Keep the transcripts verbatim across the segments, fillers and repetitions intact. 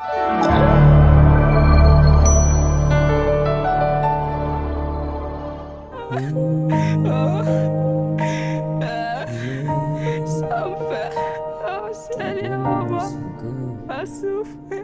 Sa m fè? Oh, Senyè, papa, pa soufri.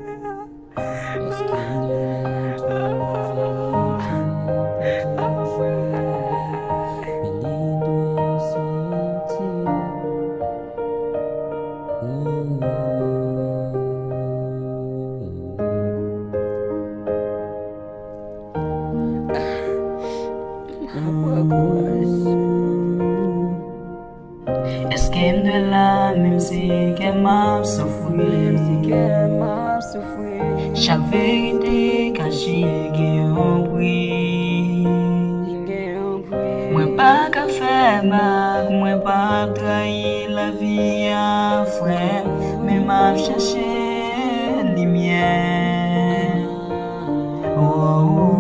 Èske m dwe la menm si kè m ap soufri? Chak verite kache gen yon pri. Mwen pa ka fè mak, mwen p ap trayi lavi a, frè, men m ap chache limyè. Oh, oh,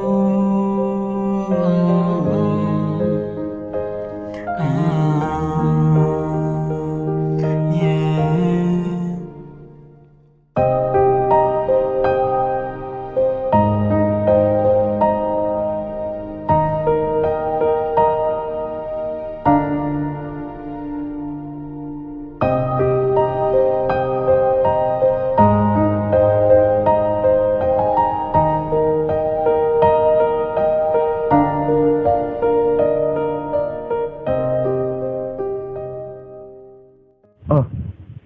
oh, oh. Ah, yeah. Oh,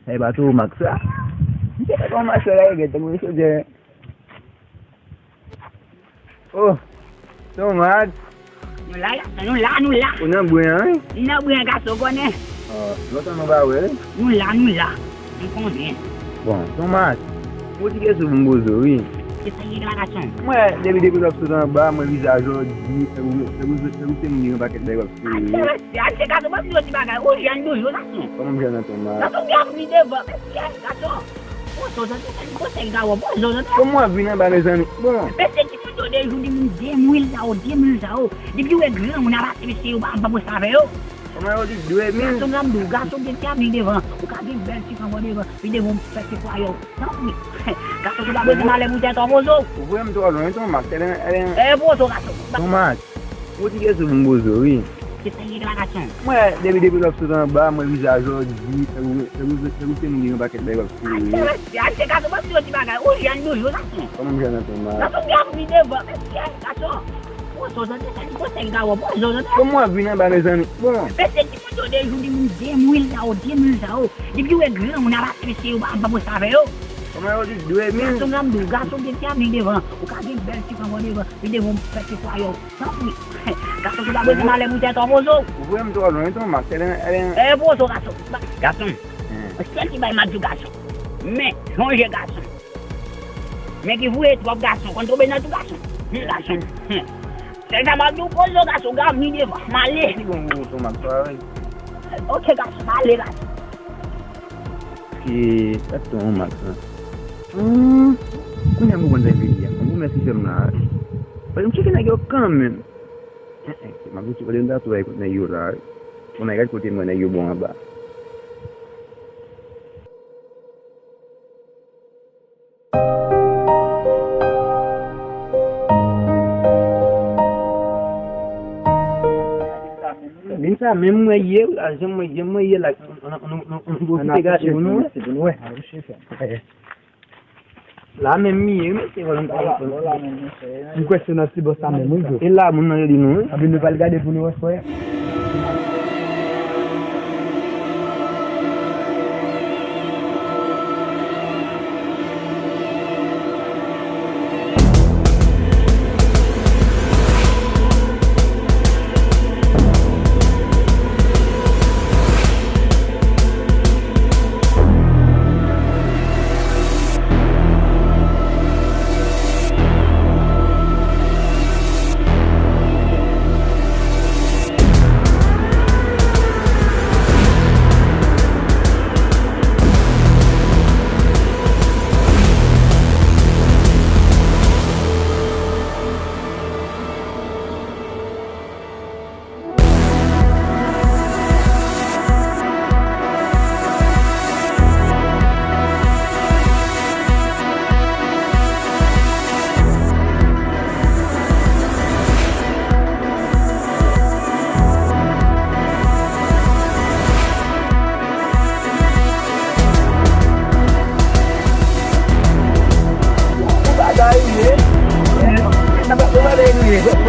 sa e pa Tomax sa? M te fè kòmanse la, e gen tankou yon sodyè. Oh, Tomax. Nou la, gason, nou la, nou la. Ou nan bren an, wi? M nan bren an, gason, ou konnen. Oh, lontan nou pa wè, wi. Nou la, nou la. M konnen. Bon, Tomax, yon ti kesyon pou m poze w, wi. Kisa ki gen la, gason? Mwen, depi, depi lè w ap sot anba, mwen vizaj ou di, tankou, tankou, tankou se moun gen yon pakèt bagay w ap Achte, achte, gason, ban m di w ti bagay. Ou jèn toujou, gason. Kòman m jèn nan ton mal? Gason, gen anpil devan. Mesye, gason. Poze w, tande, tande, poze w, gawo, poze w, tande. Kòman w ap vin anba, mezanmi? Bon. Mesye, ti moun yo de jou, di moun de mil sa yo, de mil sa yo. Depi yo wè granmoun ap pase, mesye, yo pa, pa pran sa avè yo. Kòman yo di de mil? Gason, m ap di w, gason, gen ti avni devan. Ou ka gen bèl ti fanm devan. Pi devan, ou fè ti fwa yo. Tanpri. Gason, ou pa bezwen malè pou tèt ou, poze w. Ou voye m twò lwen, Tomax. Tèt, tèt. E, poze w, gason. Tomax. Yon ti kesyon pou m poze w, wi. Kisa ki gen la, gason? Mwen, depi, depi lè w ap sot anba, mwen vizaj ou di, tankou, tankou, tankou se moun gen yon pakèt bagay w ap souri. Achte, mesye, achte, gason, ban m di w ti bagay. Ou jèn toujou, gason. Kòman m jèn nan ton mal? Gason, gen anpil devan, mesye, gason. Poze w, tande, tande, poze w, gawo, poze w, tande. Kòman w ap vin anba, mezanmi? Bon. Mesye, ti moun yo de jou, di moun de mil sa yo, de mil sa yo. Depi yo wè granmoun ap pase, mesye, yo pa, pa pran sa avè yo. Kòman yo di de mil? Gason, m ap di w, gason, gen ti avni devan. Ou ka gen bèl ti fanm devan. Pi devan, ou fè ti fwa yo. Tanpri. Gason, ou pa bezwen malè pou tèt ou, poze w. Ou voye m twò lwen, Tomax. Tèt, tèt. E, poze w, gason. Gason. Hmm. Sèl ti bagay m ap di w, gason. Men, sonje, gason. Men ki voye twòp, gason. Konn tonbe nan tou, gason. Hmm, gason. Hmm. Sèl sa m ap di w, poze w, gason. Gade m devan. M ale. Ki bon pou Tomax, pa vre? Ok, gason. M ale, gason. Ki, sa Tomax la. Hmm, kounye a m konprann sa vin di a. Bon, mèsi sè m la. Fòk m tcheke nèg yo kanmenm. Eh, eh, m ap di w, m ta tou bay kont nèg yo la, wi. Bon, men gad kote m wè nèg yo bon anba. Vin sa menm mwen ye, a jan mwen ye, mwen ye la, nou, nou, nou, nou pwofite gade pou nou wè. Pou nou wè. La menm mi ye, mesye, vòlè m ta. M kwè se nan ti bò sa menm, wi, bro. E la, moun nan yo di nou, wi. Anben, nou pral gade pou nou wè, frè.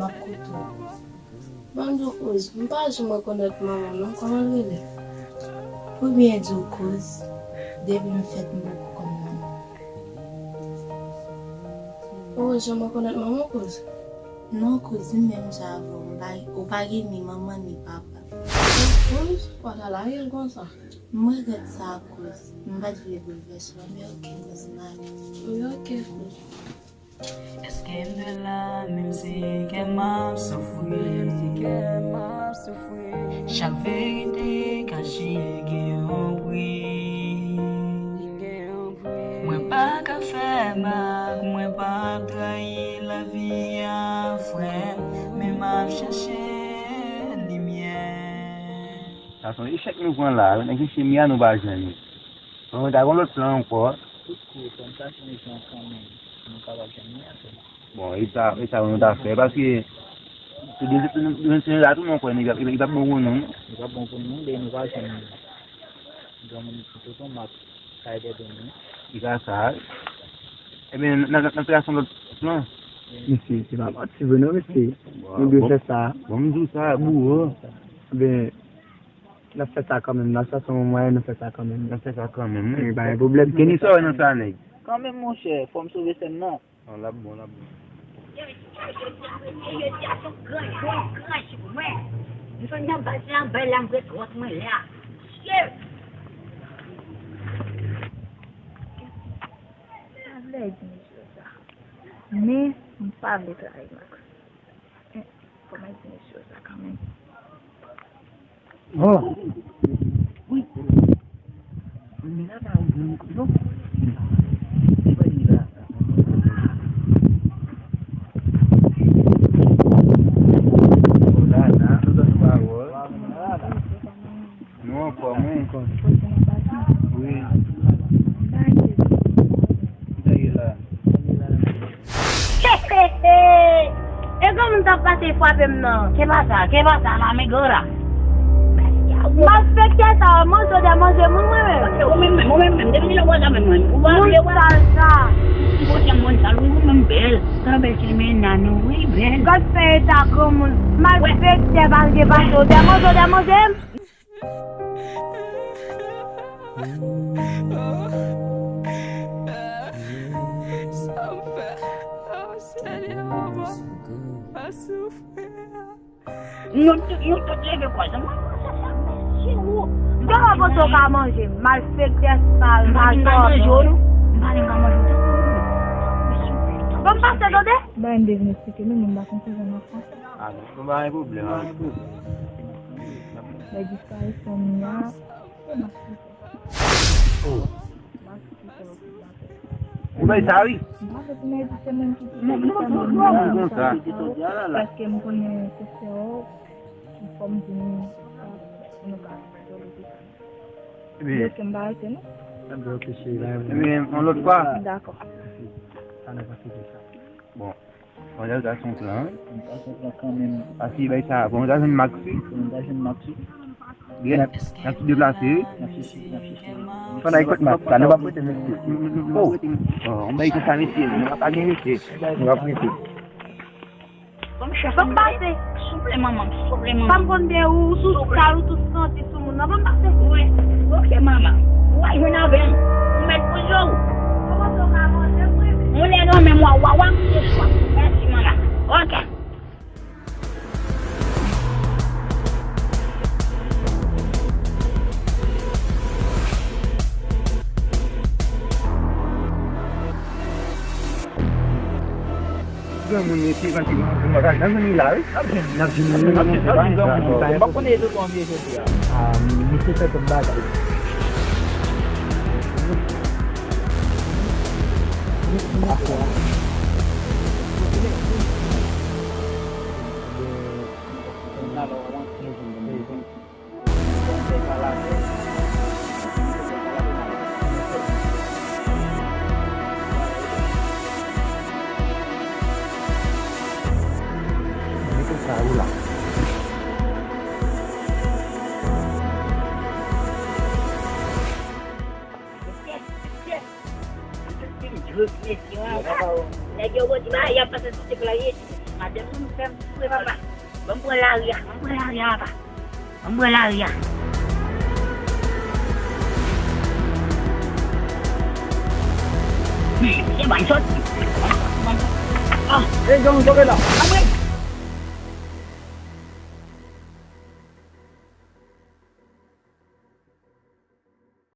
m ap koute w. Ban m di w kouz, m pa janm rekonèt manman m non, kòman l rele? Pou byen di w kouz, depi m fèt m poko konn manman m. Ou janm rekonèt manman w kouz? Non kouz, m menm jan avè w, m pa, ou pa gen ni manman ni papa. Kouz, w pa ka lage l konsa. M regrèt sa kouz, m pa t vle boulvèse w, men oke kouz, m ale. Wi, oke kouz. Èske m dwe la menm si kè m ap soufri? Chak verite kache gen yon pri. Mwen pa ka fè mak, mwen p ap trayi lavi a, frè m, men m ap chache limyè. Sa se yon echèk nou pran la, nèg mesye m ya nou pa jwenn li. Bon, nou ta gen lòt plan ankò. Tout kote, fò n chache mesye an kanmenm, pou nou kapab jwenn li atè. Bon, e sa, e sa nou ta fè, paske se de, de, de, de, de la tou nou kwè, li p ap, li p ap bon pou nou. Li p ap bon pou nou, men nou pa jwenn granmoun ki te pran mak kay dèdè nou. Li ka sa. Ebyen, n ap, n ap, n ap fè yon lòt plan. Mesye, se pa manti vre non, mesye. Nou dwe fè sa. Bon, m di w sa, bouwo. Ebyen, n ap fè sa kanmenm, n ap chache yon mwayen, n ap fè sa kanmenm. N ap fè sa kanmenm, wi. Wi, pa gen pwoblèm. Kenny, sa w wè nan sa, nèg? Kanmenm, monchè, fò m sove sèn nan. Non, l ap bon, l ap bon. Sa vle di mesye sa. Men, m pa vle trayi Max. Fò m al di mesye sa kanmenm. Oh! Wi. Men la pa ou menm, non. Se pa li la. Oh la la, nou tann pawòl. Nou anfòm, wi. Wi. Sa ye la? He, he, he! E granmoun t ap pase frape m nan. Ke pasa, ke pasa la, me gora? Malfektè sa, manje w de manje moun mwen menm. Ou menm menm, ou menm menm, depi kilè w wè sa menm mwen? Ou pa vle wè? Moun sal sa. Ou se moun sal, wi, ou menm bèl. Sa bèl ki men nan nou, wi, bèl. Gad fè eta granmoun. Malfektè, pa vle pase w de manje w de manje m. Sa m fè? Oh, Senyè, papa, pa soufri. Nou tout, nou tout leve kò nou. Mwen panse sa mesye ou. Kòman panse w ka manje? Malfektè sal. M pa di m ka manje w, non. M pa di m ka manje w tou. Bon, m pase, tande. Ba m devine eksplike nou, men m pa konn ki jan nan franse. Ah non, pa gen pwoblèm. Lè disparisyon Mia, se Max ki fè. Oh. Max ki fè okipe. Ou bay sa, wi. M pa fè pou mwen di se mwen ki kite li fè mwen konsa. Paske m konnen se sè w ki fè m vin pou nou ka jwenn li. Ebyen, ok, m pa rete, non. Ebyen, ok, cheri, ba m. Ebyen, yon lòt fwa. Dakò. Sa nan pase de sa. Bon. Bon, sa se yon plan. Sa se yon plan kanmenm. Paske bay sa, bon, sa se Maxi. Bon, sa se Maxi. Byen, n ap, n ap deplase, wi. N ap chèche, n ap chèche. Fò n al kot Max la, nou p ap rete mesye. Oh, oh, on bay konsa mesye, nou pa gen mesye. Nou p ap rete. Ban m pase. Souple, manman, souple, manman. Sa m konn byen ou, ou sou sal, ou tout santi sou moun nan. Ban m pase. Wi, ok, manman. Ou a jwenn avè m. Ou mèt pou je w. Ou lè nan men mwa, wa, wa, se chwa. Mèsi, manman. Ok. Granmoun, mesye, pase nan bagay nan vini la, wi. N ap jwenn li, n ap jwenn li, n ap jwenn li. M pa konnen e sou konbyen jodi a. Ah, misye fè tout bagay. Nèg yo bò di ba y ap pase sou tek la ye. Madanm nou fè m foure papa. Ban m pran lari a, ban m pran lari a papa. Ban m pran lari a. Men, se ban sòti. Ah, e gang jore la. Anmwe.